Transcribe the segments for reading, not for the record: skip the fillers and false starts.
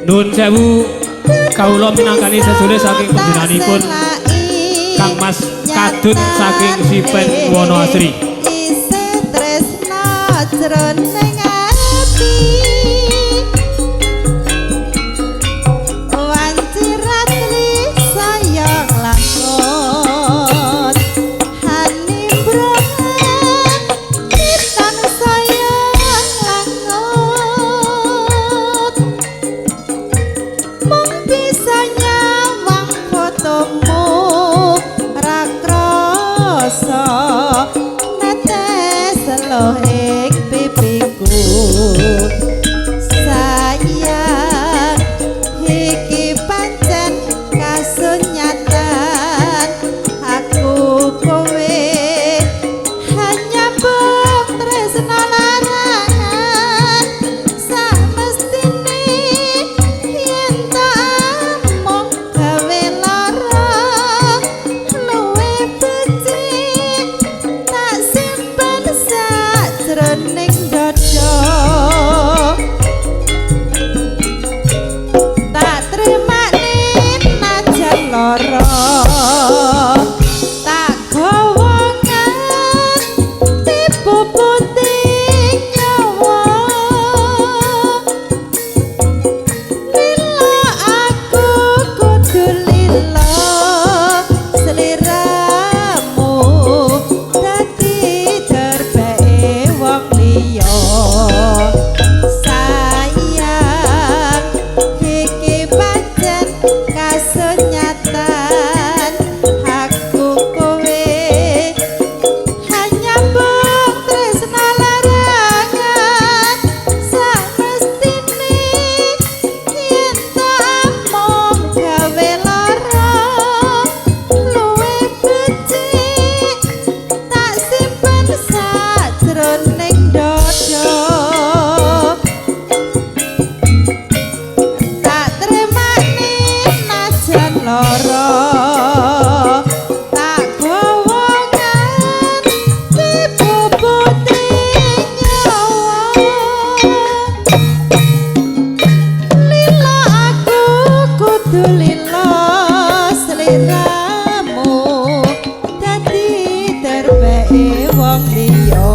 Nun sewu kawula minangkani sesule saking panjenenganipun Kang Mas Kadut saking Sipen Wonoasri. Isih tresna jroning ati, wanci ratri sayang langut hanimbrang titan sayang langut mung bisa nyawang fotomu ra krasa netes loh ing pipiku. Sayang iki pancen kasunyatan aku kowe hanya bab tresna larangan samestine yen tak amung gawe lara luwih becik tak simpen sajroning dada tak trimane najan lara tak gawa nganti puputing nyawa lila aku kudu lila sliramu dadi terbeke wong liya. Sayang iki pancen kasunyatan aku kowe hanya bab tresna larangan samestine yen tak amung gawe lara luwih becik tak simpen sajroning dada tak trimane najan lara tak gawa nganti puputing nyawa lila aku kudu lila sliramu dadi terbeke wong liya.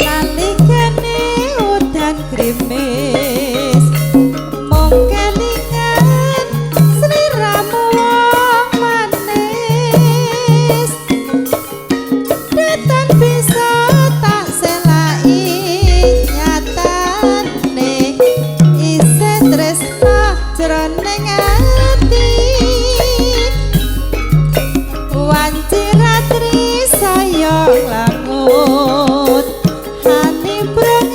Nalikane udan grimis mung kelingan sliramu wong manis datan bisa tak selai nyatane isih tresna jroning ati wanci ratri sayang langut hanimbrang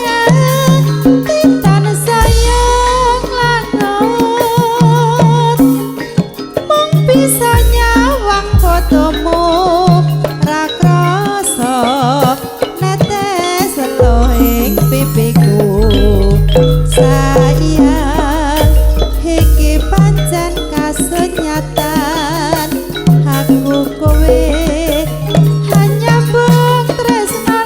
titan sayang langut mung bisa nyawang fotomu ra krasa netes loh ing pipiku. Sayang iki pancen kasunyatan aku kowe hanya bab tresna.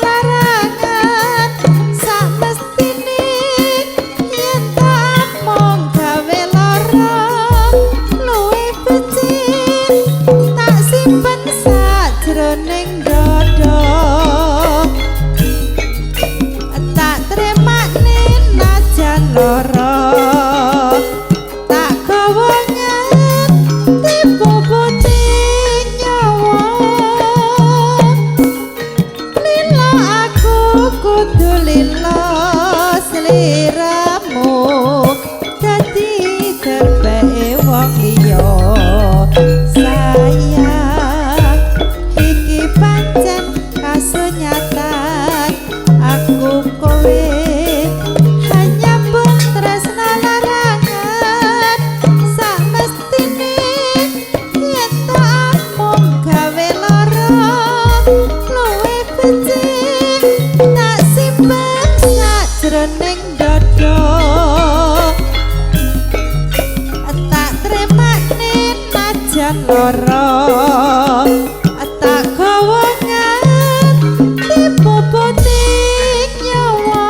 Tak gawa nganti boboting nyawa.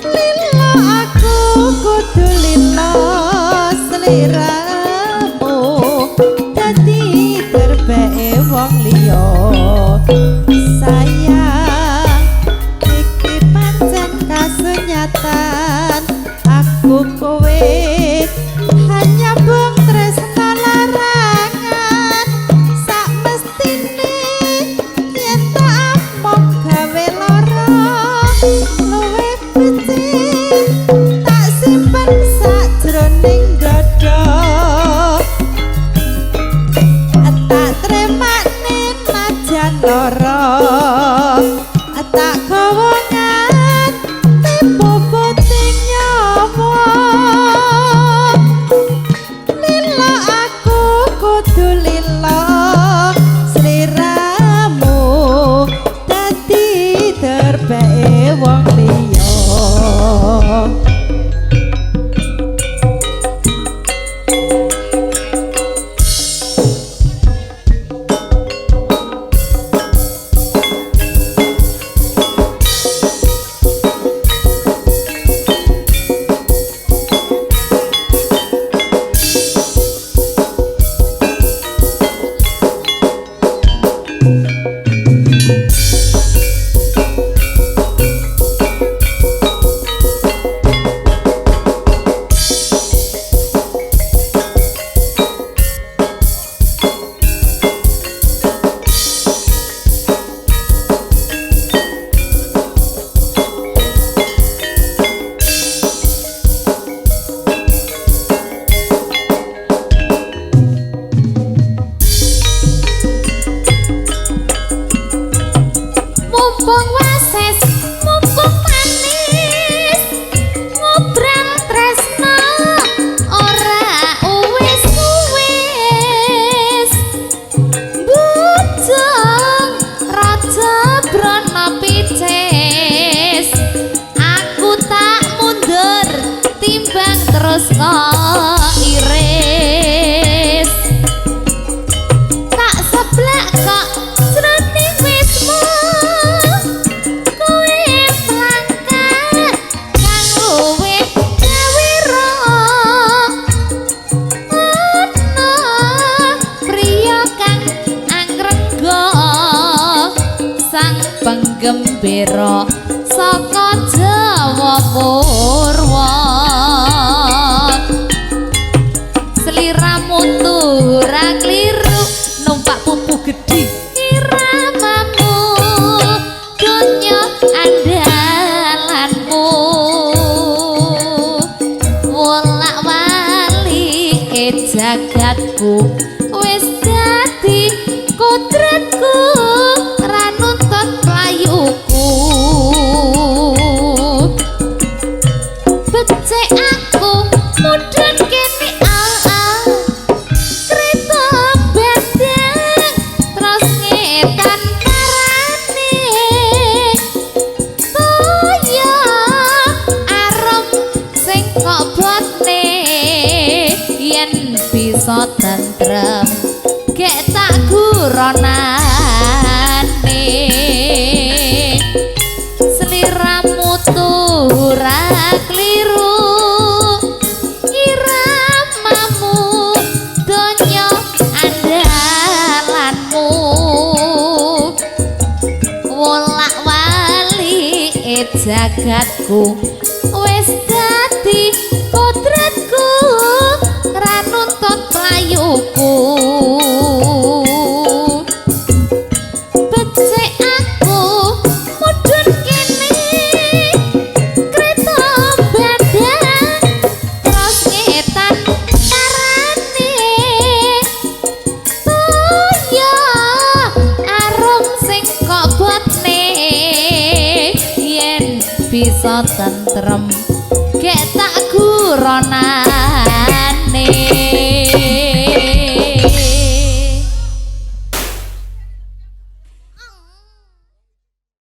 Lila aku kudu lila sliramu dadi terbeke wong liya. Sayang iki pancen kasunyatan, aku kowe hanya bung tresna larangan. Sak mestine yen tak among gawe lara luwih becik tak simpen sajroning dada. Tak tremane najan lara, tak gawa nganti boboting nyawa. Lila aku kudu lila sliramu dadi terbeke wong liya. Mumpung wases, mumpung manis, ngobrol tresno ora uwis-uwis. Bujung raja brana picis, aku tak mundur timbang terus kok iris. Tak seblak kok jroning wismu, kowe plangkat kang luwih gawira. Ana priya kang angrengga sang penggembira saka Jawa Purwa. Sliramu tura kliru numpak pupu gedhi iramamu donya andalanmu. Wolak walike jagatku wis dadi kodratku ra nuntut playuku. Becik aku mudhun kene al-al kreta bandang terus ngetan parane. Toya arum sing kok botne yen bisa tentrem gek tak guronane. Sliramu tura kliru iramamu donya andalanmu. Wolak walike jagatku wis dadi kodratku ra nuntut playuku. Becik aku mudhun kene kreta bandang terus ngetan parane. Toya arum sing kok botne yen bisa tentrem gek tak guronane.